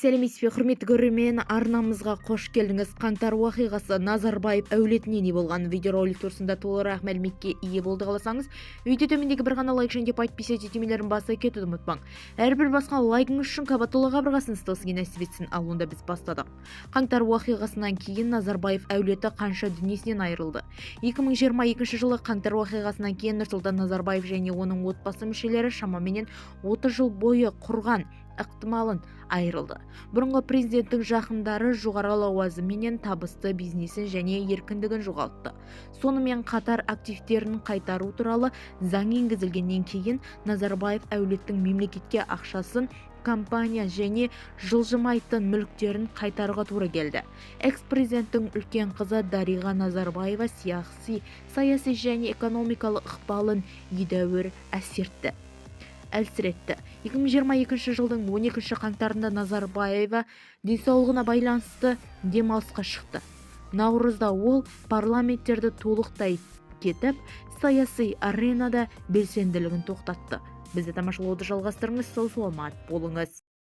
Сәлеметсіз бе, құрметті көрермен! Арнамызға қош келдіңіз! Қаңтар уақиғасы: Назарбаев әулетіне не болған? Видеоролик турасында толығырақ мәліметке ие болды қаласаңыз, видео төмендегі бір ғана лайк және подписаться түймелерін баса кетуді ұмытпаң. Әрбір басқан лайкыңыз үшін Қабатулы қабырғасын сізге нәсіп етсін. Ал онда біз бастадық. Қаңтар уақиғасынан кейін Назарбаев әулеті қанша дүниесінен айырылды? 2022 жылы қаңтар уақиғасынан кейін Нұрсұлтан Назарбаев және оның отбасы мүшелері шамаменен 30 жыл бойы құрған ықтималын айырылды. Бұрынғы президенттің жақындары жоғары лауазым менен табысты бизнесін және еркіндігін жоғалтты. Сонымен қатар активтерін қайтару туралы заң енгізілгеннен кейін Назарбаев әулеттің мемлекетке ақшасын, компания және жылжымайтын мүліктерін қайтаруға тура келді. Экс-президенттің үлкен қызы Дариға Назарбаева саяси, саяси және экономикалық ықпалын едәуір әсертті әлсіретті. 2022 жылдың 12 қаңтарында Назарбаева денсаулығына байланысты демалысқа шықты. Наурызда ол парламенттерді толықтай кетіп, саяси аренада белсенділігін тоқтатты. Бізді тамашалауды жалғастырыңыз, сау саламат болыңыз!